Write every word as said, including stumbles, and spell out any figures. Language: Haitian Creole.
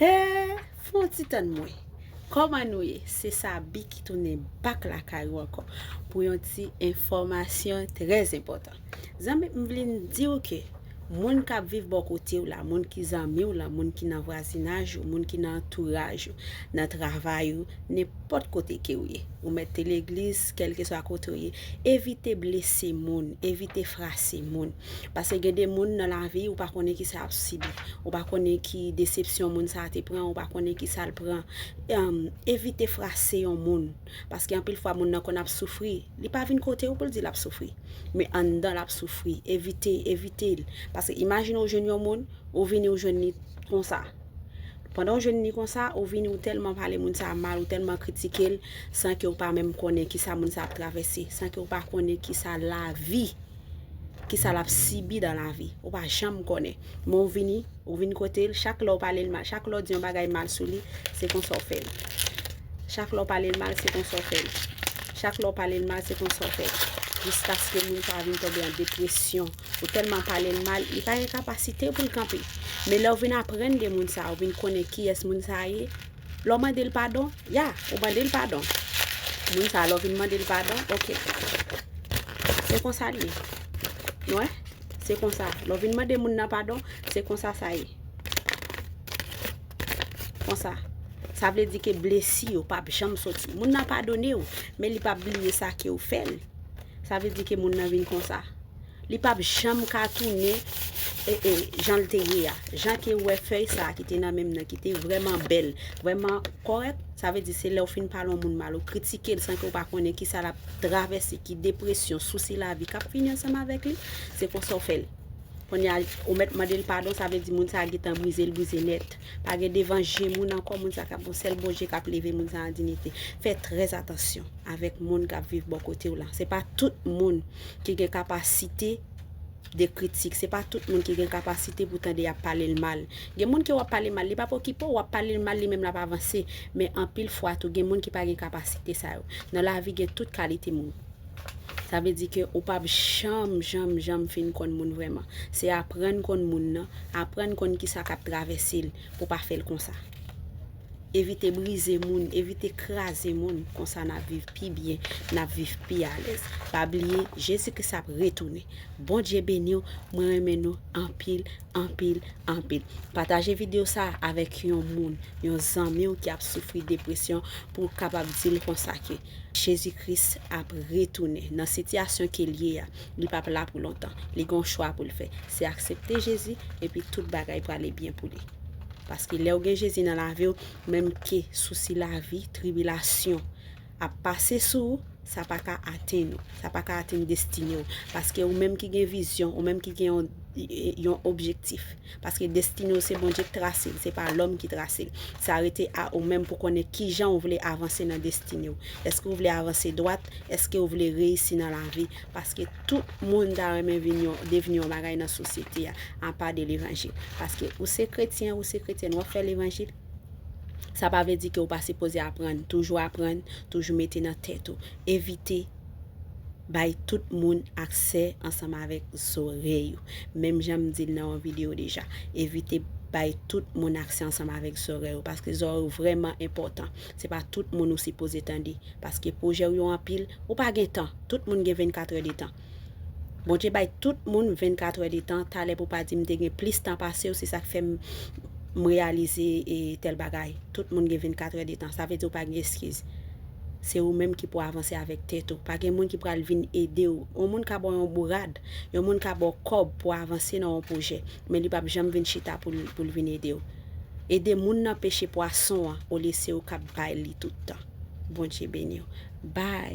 Eh, fè yon ti tann mwen. Kòman nou ye? Se Sabi ki tounen back lakay ou ankò pou yon ti enfòmasyon trè enpòtan. Zanmi, m vin di w ke moun k ap viv bò kote w la, moun ki zanmi w la, moun ki nan vwazinaj ou, moun ki nan antouraj ou, nan travay ou, nenpòt kote ke w ye. Ou mèt te legliz, kèlkeswa kote w ye, evite blese moun, evite frase moun. Paske gen de moun nan lavi, ou pa konnen ki sa y ap sibi. Ou pa konnen ki desepsyon moun sa a te pran, ou pa konnen ki sa l pran. Em, evite frase yon moun. Paske anpil fwa moun nan konn ap soufri. Li pa vin kote w pou l di l ap soufri. Men anndan l ap soufri. Evite, evite l. Paske imajine w jwenn yon moun, ou vini w jwenn li konsa. Pandan w jwenn li konsa, ou vini w tèlman pale moun sa a mal, ou tèlman kritike l, san ke w pa menm konnen ki sa moun sa ap travèse, san ke w pa konnen ki sa lavi, ki sa l ap sibi dan lavi. Ou pa janm konnen. Men w vini, ou vin kote l, chak lè w pale l mal, chak lè w di yon bagay mal sou li, se konsa w fè l. Chak lè w pale l mal, se konsa w fè l. Chak lè w pale l mal, se konsa w fè l. Jiskaske moun sa a vin tonbe an depresyon. Ou tèlman pale l mal, li pa gen kapasite pou l kanpe. Men lè w vin aprann de moun sa a, ou vin konnen kiyès moun sa a ye, lè w mande l padon, ya, ou mande l padon. Moun sa a, lè w vin mande l padon, oke. Se konsa l ye. Nou wè? Se konsa. Lè w vin mande moun nan padon, se konsa sa ye. Konsa. Sa vle di ke blesi yo p ap janm soti. Moun nan padone w, men li p ap bliye sa ke w fè l. Sa vle di ke moun nan vin konsa. Li p ap janm ka tounen, e, e, jan l te ye a. Jan ke w wè fèy sa a ki te nan men m nan, ki te vrèman bèl, vrèman kòrèk, sa vle di se lè w fin pale yon moun mal, ou kritike l san ke w pa konnen ki sa l ap travèse, ki depresyon, sousi lavi k ap vini ansanm avèk li, se konsa w fè l. Kounye a, ou mèt mande l padon, sa vle di moun sa a gentan brize, l brize nèt. Pa gen devan je moun ankò, moun sa a k ap, yon sèl Bondye k ap leve moun sa a an diyite. Fè trè atansyon avèk moun k ap viv bò kote w la. Se pa tout moun ki gen kapasite de kritik. Se pa tout moun ki gen kapasite pou tande y ap pale l mal. Gen moun ke w ap pale mal, li p ap okipe w, w ap pale l mal, li menm l ap avanse. Men anpil fwa tou, gen moun ki pa gen kapasite sa yo. Nan lavi, gen tout kalite moun. Sa vle di ke ou p ap janm, janm, janm fin konn moun vrèman. Se aprann konn moun nan, aprann konn ki sa k ap travèse l pou w pa fè l konsa. Evite brize moun, evite kraze moun. Konsa n ap viv pi byen, n ap viv pi alèz. Pa bliye, Jezi Kris ap retounen. Bondye beni w, mwen renmen nou anpil, anpil, anpil. Pataje videyo sa a avèk yon moun, yon zanmi w ki ap soufri depresyon pou w kapab di l konsa ke Jezi Kris ap retounen nan sitiyasyon ke l ye a. Li p ap la pou lontan. Li gen yon chwa pou l fè. Se aksepte Jezi epi tout bagay prale byen pou li. Paske lè w gen Jezi nan lavi w, menm ke sousi lavi, tribilasyon ap pase sou ou, sa pa ka atenn ou. Sa pa ka atenn destine w. Paske ou menm ki gen vizyon, ou menm ki gen yon, yon objektif. Paske destine w se Bondye k trase l, se pa lòm ki trase l. Sa rete a ou menm pou konnen kijan ou vle avanse nan destine w. Èske ou vle avanse dwat? Èske ou vle reyisi nan lavi? Paske tout moun ta renmen vin yon, devni yon bagay nan sosyete a, apa de levanjil. Paske ou se kretyen, ou se kretyèn, w ap fè levanjil. Sa pa vle di ke ou pa sipoze aprann. Toujou aprann, toujou mete nan tèt ou. Evite bay tout moun aksè ansanm avèk zòrèy ou. Menm jan m di l nan yon videyo deja, evite bay tout moun aksè ansanm avèk zòrèy ou, paske zòrèy ou vrèman enpòtan. Se pa tout moun ou sipoze tande, paske pwojè w yo anpil, ou pa gen tan. Tout moun gen vennkat è de tan. Bondye bay tout moun vennkat è de tan. Talè pou pa di m te gen plis tan pase w, se sa k fè m, m reyalize, e, tèl bagay. Tout moun gen vennkat è de tan. Sa vle di w pa gen eskiz. Se ou menm ki pou avanse avèk tèt ou. Pa gen moun ki pral vin ede w. Yon moun ka ba w yon bourad, yon moun ka ba w kòb pou w avanse nan yon pwojè, men li p ap janm vin chita pou l, pou l vin ede w. Ede moun nan peche pwason an, olye se ou k ap bay li tout tan. Bondye beni w. Bye.